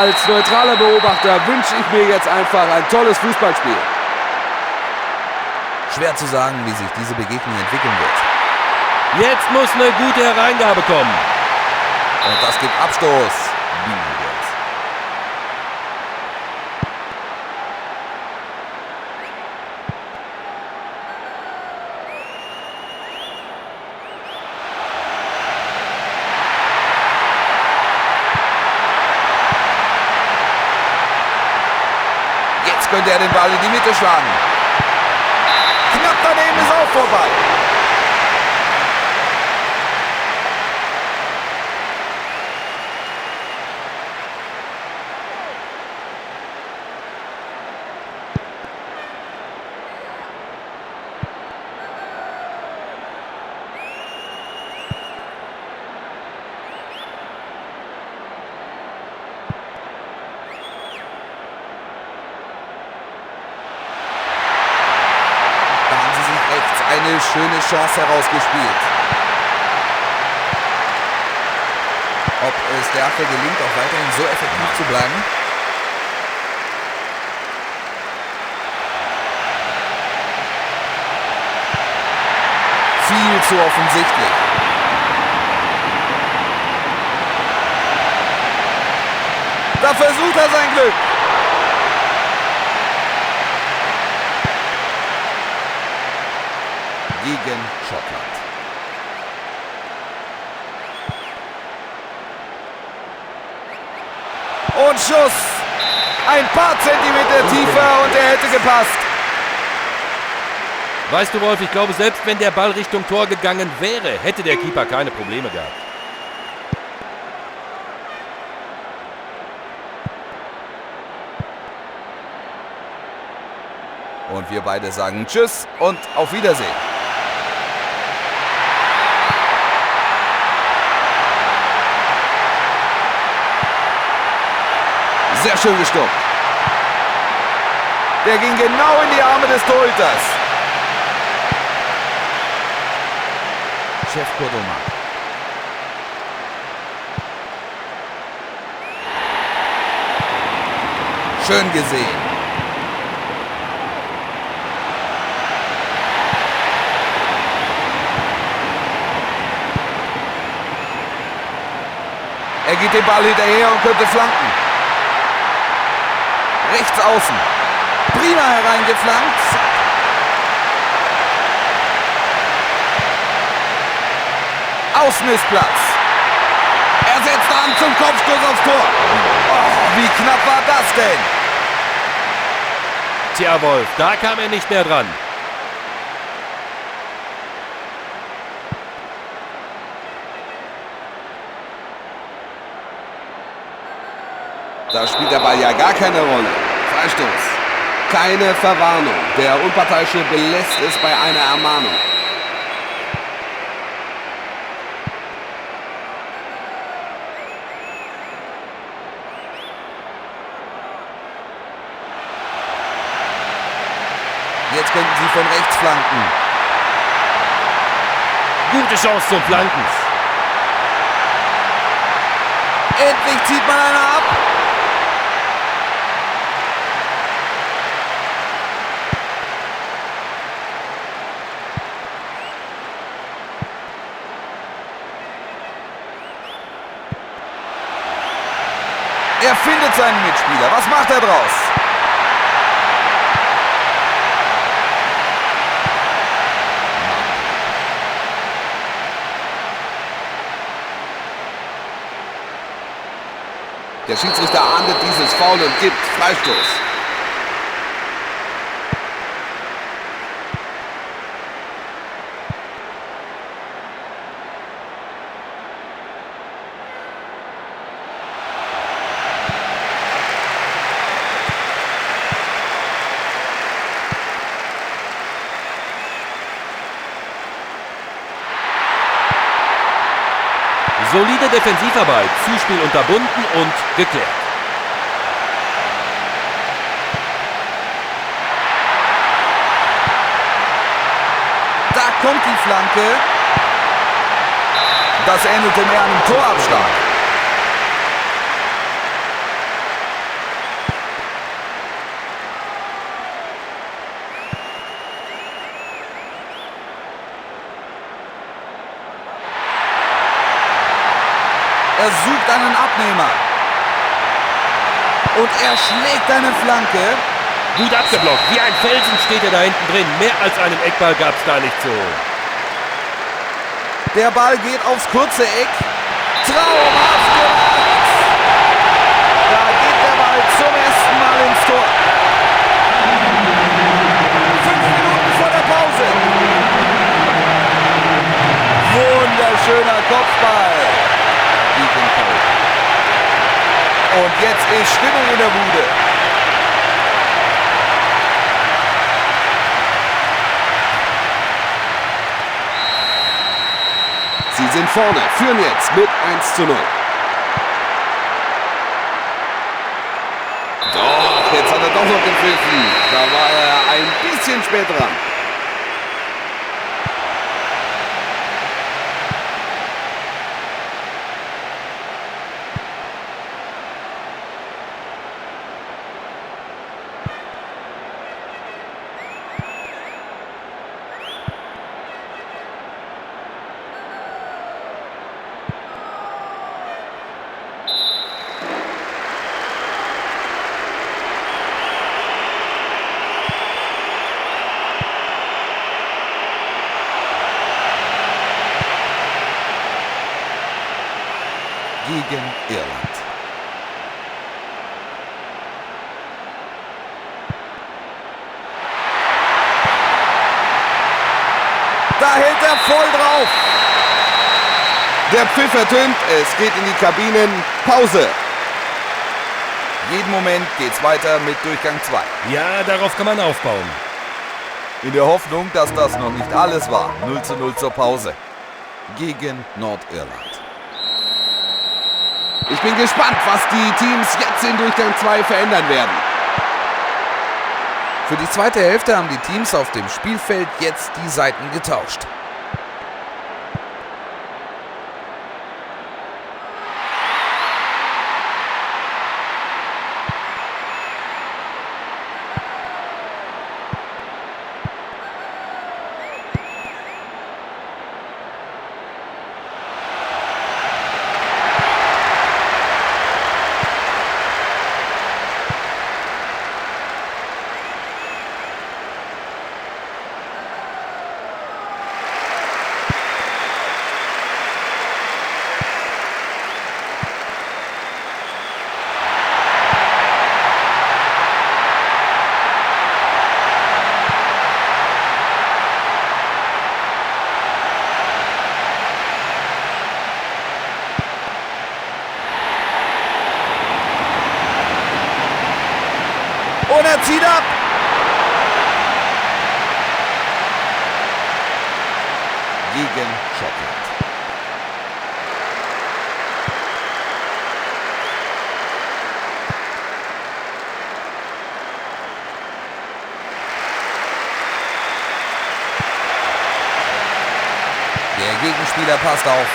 Als neutraler Beobachter wünsche ich mir jetzt einfach ein tolles Fußballspiel. Schwer zu sagen, wie sich diese Begegnung entwickeln wird. Jetzt muss eine gute Hereingabe kommen. Und das gibt Abstoß. Bienenwirt. Jetzt könnte er den Ball in die Mitte schlagen. Knapp daneben, ist auch vorbei. Da haben sie sich rechts eine schöne Chance herausgespielt. Ob es der Abwehr gelingt, auch weiterhin so effektiv zu bleiben? Viel zu offensichtlich. Da versucht er sein Glück. Gegen Schottland. Und Schuss. Ein paar Zentimeter tiefer und er hätte gepasst. Weißt du, Wolf, ich glaube, selbst wenn der Ball Richtung Tor gegangen wäre, hätte der Keeper keine Probleme gehabt. Und wir beide sagen Tschüss und auf Wiedersehen. Sehr schön gestoppt. Der ging genau in die Arme des Torhüters. Chef Kodoma. Schön gesehen. Er geht den Ball hinterher und könnte flanken. Rechts außen. Prima hereingeflankt. Außen ist Platz. Er setzt an zum Kopfstoß aufs Tor. Oh, wie knapp war das denn? Tja, Wolf, da kam er nicht mehr dran. Da spielt der Ball ja gar keine Rolle. Freistoß. Keine Verwarnung. Der Unparteiische belässt es bei einer Ermahnung. Jetzt könnten sie von rechts flanken. Gute Chance zum Flanken. Endlich zieht man einer ab. Er findet seinen Mitspieler. Was macht er draus? Der Schiedsrichter ahndet dieses Foul und gibt Freistoß. Solide Defensivarbeit, Zuspiel unterbunden und geklärt. Da kommt die Flanke. Das ähnelte mehr einem Torabschlag. Er sucht einen Abnehmer. Und er schlägt eine Flanke. Gut abgeblockt. Wie ein Felsen steht er da hinten drin. Mehr als einen Eckball gab es da nicht zu holen. Der Ball geht aufs kurze Eck. Traumhaft gemacht! Da geht der Ball zum ersten Mal ins Tor. 5 Minuten vor der Pause. Wunderschöner Kopfball. Und jetzt ist Stimmung in der Bude. Sie sind vorne, führen jetzt mit 1:0. Doch, jetzt hat er doch noch gepfiffen. Da war er ein bisschen spät dran. Gegen Irland. Da hält er voll drauf. Der Pfiff ertönt, es geht in die Kabinen. Pause. Jeden Moment geht's weiter mit Durchgang 2. Ja, darauf kann man aufbauen. In der Hoffnung, dass das noch nicht alles war. 0:0 zur Pause. Gegen Nordirland. Ich bin gespannt, was die Teams jetzt in Durchgang 2 verändern werden. Für die zweite Hälfte haben die Teams auf dem Spielfeld jetzt die Seiten getauscht. Und er zieht ab. Gegen Schottland. Der Gegenspieler passt auf.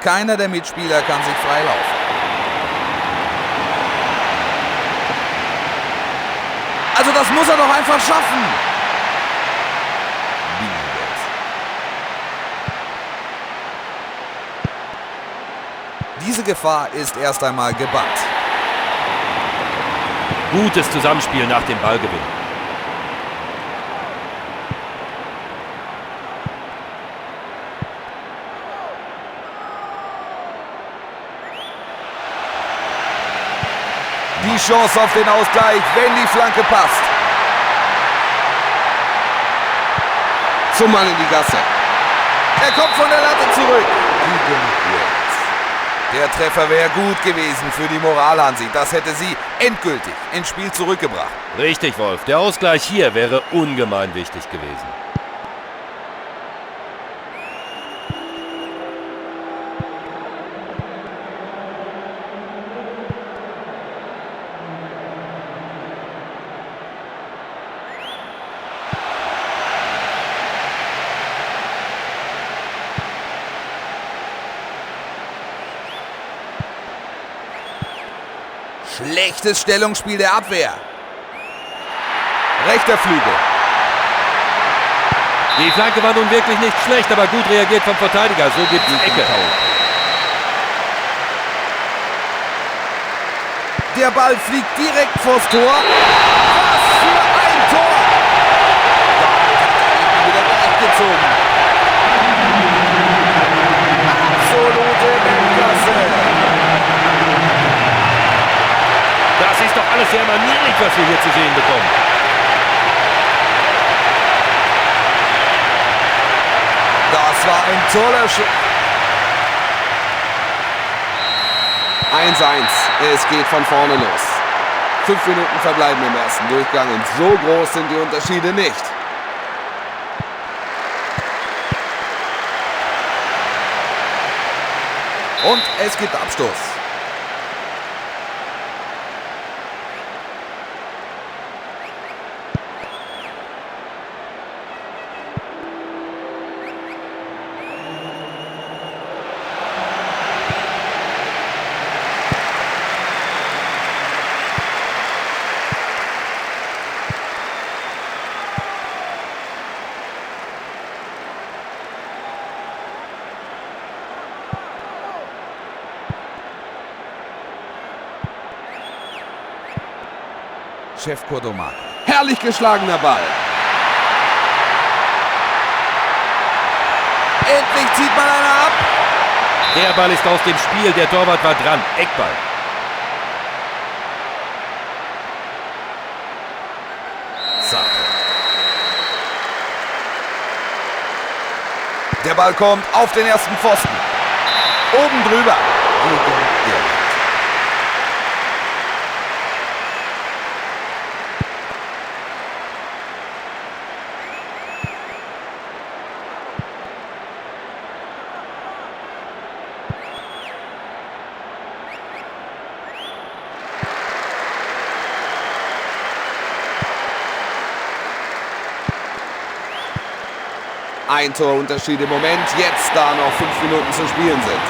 Keiner der Mitspieler kann sich freilaufen. Also das muss er doch einfach schaffen. Diese Gefahr ist erst einmal gebannt. Gutes Zusammenspiel nach dem Ballgewinn. Die Chance auf den Ausgleich, wenn die Flanke passt. Zum Mann in die Gasse. Er kommt von der Latte zurück. Gegen Wales. Der Treffer wäre gut gewesen für die Moral, Hansi. Das hätte sie endgültig ins Spiel zurückgebracht. Richtig, Wolf. Der Ausgleich hier wäre ungemein wichtig gewesen. Schlechtes Stellungsspiel der Abwehr. Rechter Flügel. Die Flanke war nun wirklich nicht schlecht, aber gut reagiert vom Verteidiger. So gibt's Ecke. Der Ball fliegt direkt vors Tor. Was für ein Tor! Damit hat er eben wieder gleichgezogen. Absolute Weltklasse. Das ist doch alles sehr manierlich, was wir hier zu sehen bekommen. Das war ein toller Schuss. 1:1. Es geht von vorne los. 5 Minuten verbleiben im ersten Durchgang und so groß sind die Unterschiede nicht. Und es gibt Abstoß. Chef Kodomaka. Herrlich geschlagener Ball. Endlich zieht man einer ab. Der Ball ist aus dem Spiel. Der Torwart war dran. Eckball. Sato. Der Ball kommt auf den ersten Pfosten. Oben drüber. Gegen Irland. Ein Torunterschied im Moment, jetzt da noch 5 Minuten zu spielen sind.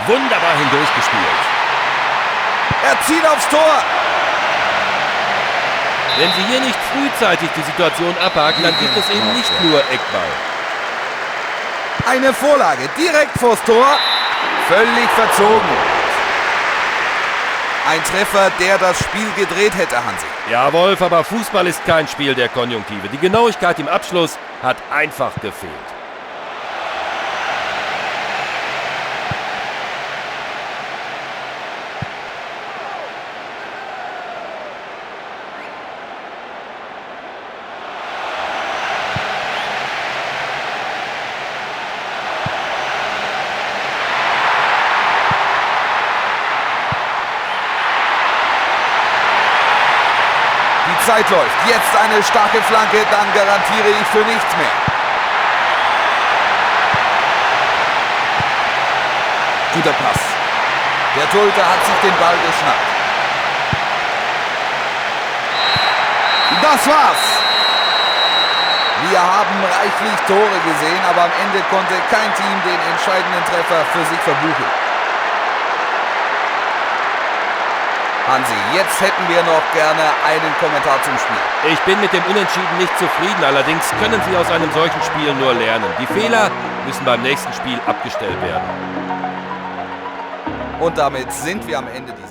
Wunderbar hindurchgespielt. Er zieht aufs Tor. Wenn Sie hier nicht frühzeitig die Situation abhaken, dann gibt es eben nicht nur Eckball. Eine Vorlage direkt vors Tor. Völlig verzogen. Ein Treffer, der das Spiel gedreht hätte, Hansi. Ja, Wolf, aber Fußball ist kein Spiel der Konjunktive. Die Genauigkeit im Abschluss hat einfach gefehlt. Die Zeit läuft. Jetzt eine starke Flanke, dann garantiere ich für nichts mehr. Guter Pass. Der Torhüter hat sich den Ball geschnappt. Das war's. Wir haben reichlich Tore gesehen, aber am Ende konnte kein Team den entscheidenden Treffer für sich verbuchen. Hansi, jetzt hätten wir noch gerne einen Kommentar zum Spiel. Ich bin mit dem Unentschieden nicht zufrieden, allerdings können Sie aus einem solchen Spiel nur lernen. Die Fehler müssen beim nächsten Spiel abgestellt werden. Und damit sind wir am Ende dieser